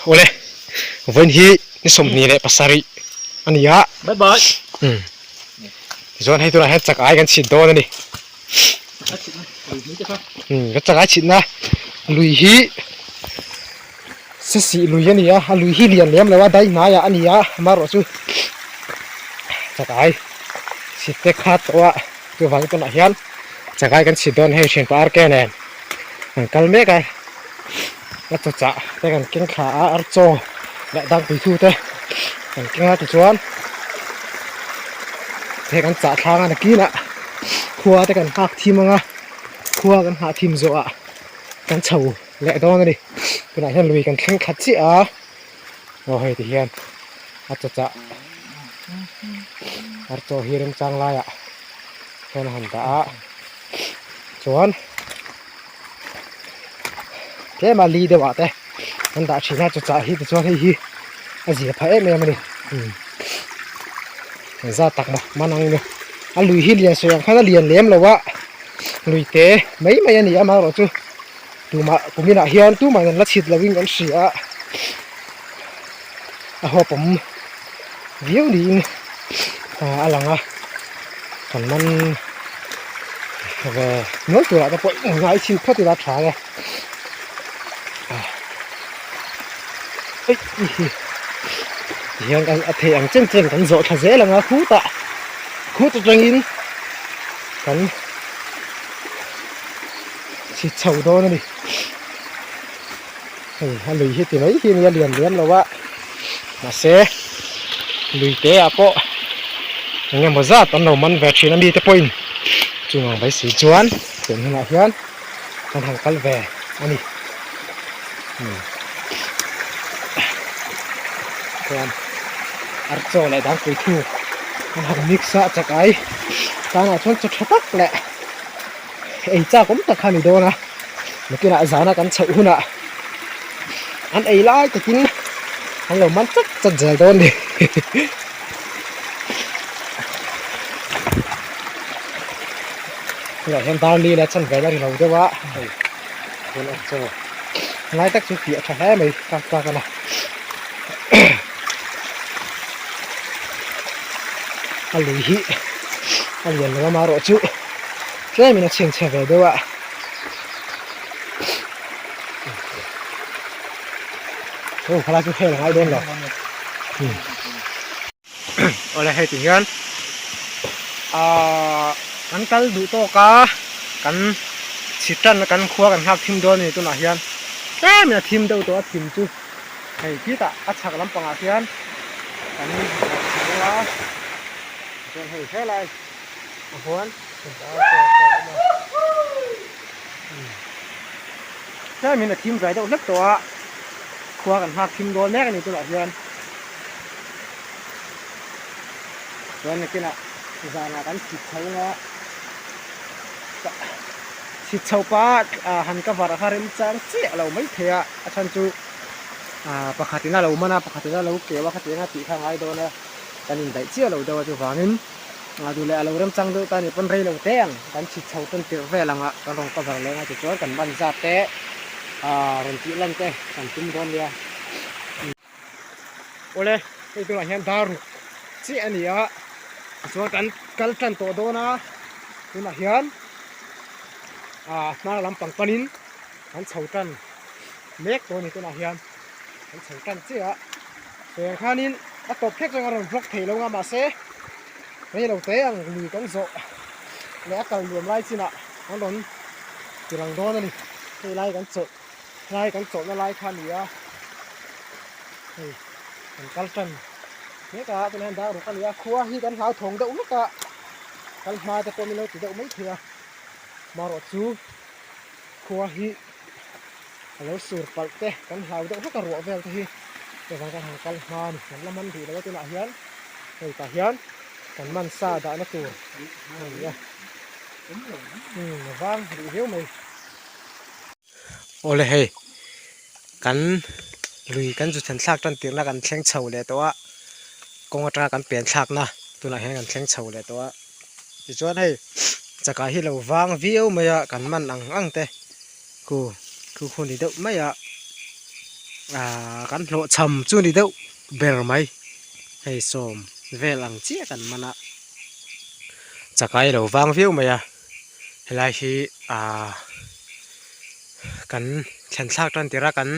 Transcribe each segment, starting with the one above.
Awle vawiin hi ni 27 a ni a. Bye bye. Umm tichuan hei tunah hian chak ai kan chhit dawn a ni. Umm kan chak ai chhitna lui hi sisih lui a ni a, a lui hi lian lem lo a dai hnaiah a ni a amaherawhchu chak ai chhit te kha tawh a chuvangin tunah hian chak ai kan chhit dawn a hei thianpa RK nen kan kal mek a. A chaw chah te kan keng thla a ar chaw leh dangpui thu te kan keng a tichuan he kan chah thlang a nakinah khua te kan nghak thim ang a khua kan nghah thim zawh ah kan chho leh dawn a ni tunah hian lui kan thleng thla chiah a aw hei ti hian a chaw chah ar chaw hi remchang laiah hian a han dah a chuan. Tlema li deuh ah te an dah thin a chawchah hi tichuan hei hi a zia phah em em a ni umm za tak maw man ang nia a lui hi lian sawi ang khan a lian lem lo a lui te mai mai a ni a amaherawhchu tumah kuminah hian tumah in an la chhit lovin kan hria a a hawp awm viau niin a lang a kan man ve nual turah te pawh ngai chhin phawt ila tha e tihian a theih ang chen chen kan zawh thla zel ang a khutah khut atangin kan chhi chho dawn a ni hei a lui hi ti mai hi nia lian lem lo a mahse lui te ah pawh eng emaw zat an lo man ve thin a mite pawhin chung ang mai si chuan tun hunah hian kan han kal ve a ni chuan ar chaw leh dangpui thu an han mix a chakai tanah chuan chaw tha tak leh ei chak awm tak kha a ni dawn a nakinah zana kan chhoh hunah an ei lai takin an lo man chat chat zel dawn ni tunah hian dar li leh chan vel a ri lo deuh a hei tun a chaw lai tak chu fiah tha hle mai tak tak a na a lui hi a lian lo amaherawhchu tlemin a chhengchhe ve deuh a aw khalai chu hel a ngai dawn lo awle hei ti hian ahh kan kal duh tawk a kan chhi tan kan khua kan nghak thim dawn a ni tunah hian tlemin a thim deuh tawh a thim chu hei khitah a chhak lampangah khian kan chho a chuan hei helai a huan Tlemin a thim zai deuh hlek tawh a, khua kan nghak thim dawn mek a ni tunah hian. Chuan nakinah zanah kan chhit chho anga chhit chho pah han cover kha remchang chiah lo maithei a, a chhan chu pakhatin a lo man a, pakhatin a lo keu a khatiang a tih kha a ngai dawn a, kan indaih chiah lo deuh a chuvangin. A duh leh a lo remchang deuh ta a ni pawn rei lo te ang kan chhit chho tan tirh vel ang a kan rawn cover leng a tichuan kan ban zat te ah rawn tih lan te kan tum dawn nia. Awle hei tunah hian dar ruk chiah a ni a tichuan kan kal tan tawh dawn a tunah hian ah hnar lampang panin kan chho tan mek tawh a ni tunah hian kan chho tan chiah a. Teng khanin a tawp hlek chuan a rawn vlog thei lo nga mahse rei lo te ang lui kan zawh leh a kal nuam lai chinah an rawn ti lang dawn a ni hei lai kan chawlh lai kan chawlhna lai kha a ni a hei kan kal tan mek a tunah hian dar ruk a ni a khua hi kan hlauthawng deuh hlek a kal hma te pawh min lo ti deuh mai thei a marawh chu khua hi a lo sur palh te kan hlau deuh hlek a ruah vel te hi chuvang kan han kal hma a ni kan la man rih lo a tunah hian hei tah hian kan man sa dahna tur a ni a umm a vang rih viau mai. Awle hei kan lui kan zu thlen thlak tan tirhna kan thleng chho leh tawh a kawng atanga kan pen thlakna tunah hian kan thleng chho leh tawh a tichuan hei chakah hi lo vang viau mai a kan man ang ang te. Ku thu khu ni deuh mai a. Aaa kan hlawhchham chu ni deuh ber mai hei sawm vel ang chiah kan man a chakai lo vang viau mai a helai hi aaa kan thlen thlak tan tirh a kan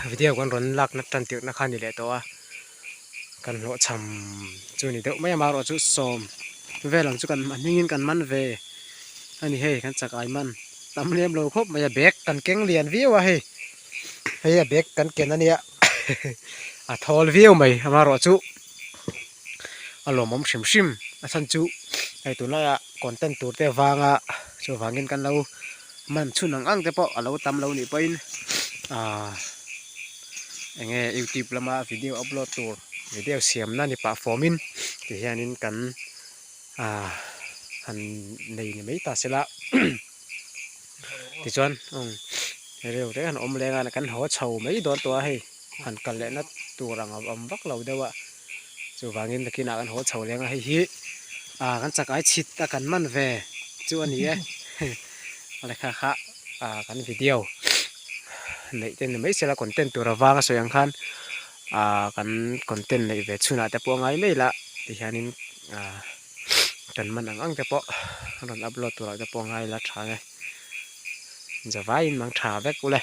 video kan rawn lak na tan tirh na kha a ni leh tawh a kan hlawhchham chu ni deuh mai a amaherawh chu sawm vel ang chu kan a hmingin kan man ve a ni hei kan chakai man. Tam lem lo khawp mai a bag kan keng lian viau a hei hei a bag kan ken ania a thawl viau mai amaherawh chu a lawmawm hrim hrim a chhan chu hei tunlaiah content tur te avanga chuvangin kan lo man chhun ang ang te pawh a lo tam lo nih pawhin ahh eng nge youtube lama video upload tur video siamna ni pah fawmin tihianin kan. Ahh han nei ni mai ta sela tichuan umm reu reng han awm leng a kan haw chho mai dawn tawh a hei han kal leh na tur ang a awm vak lo deuh a chuvangin nakinah kan haw chho leng a hei hi ah kan chakai chhit a kan man ve chu a ni e a lehkha kha ah kan video neih te ni mai sela content tur avanga sawi ang khan ah kan content neih ve chhunah te pawh a ngai mai la tihianin ah kan man ang ang te pawh rawn upload turah te pawh a ngai la tha nge zavaiin mang tha vek ule.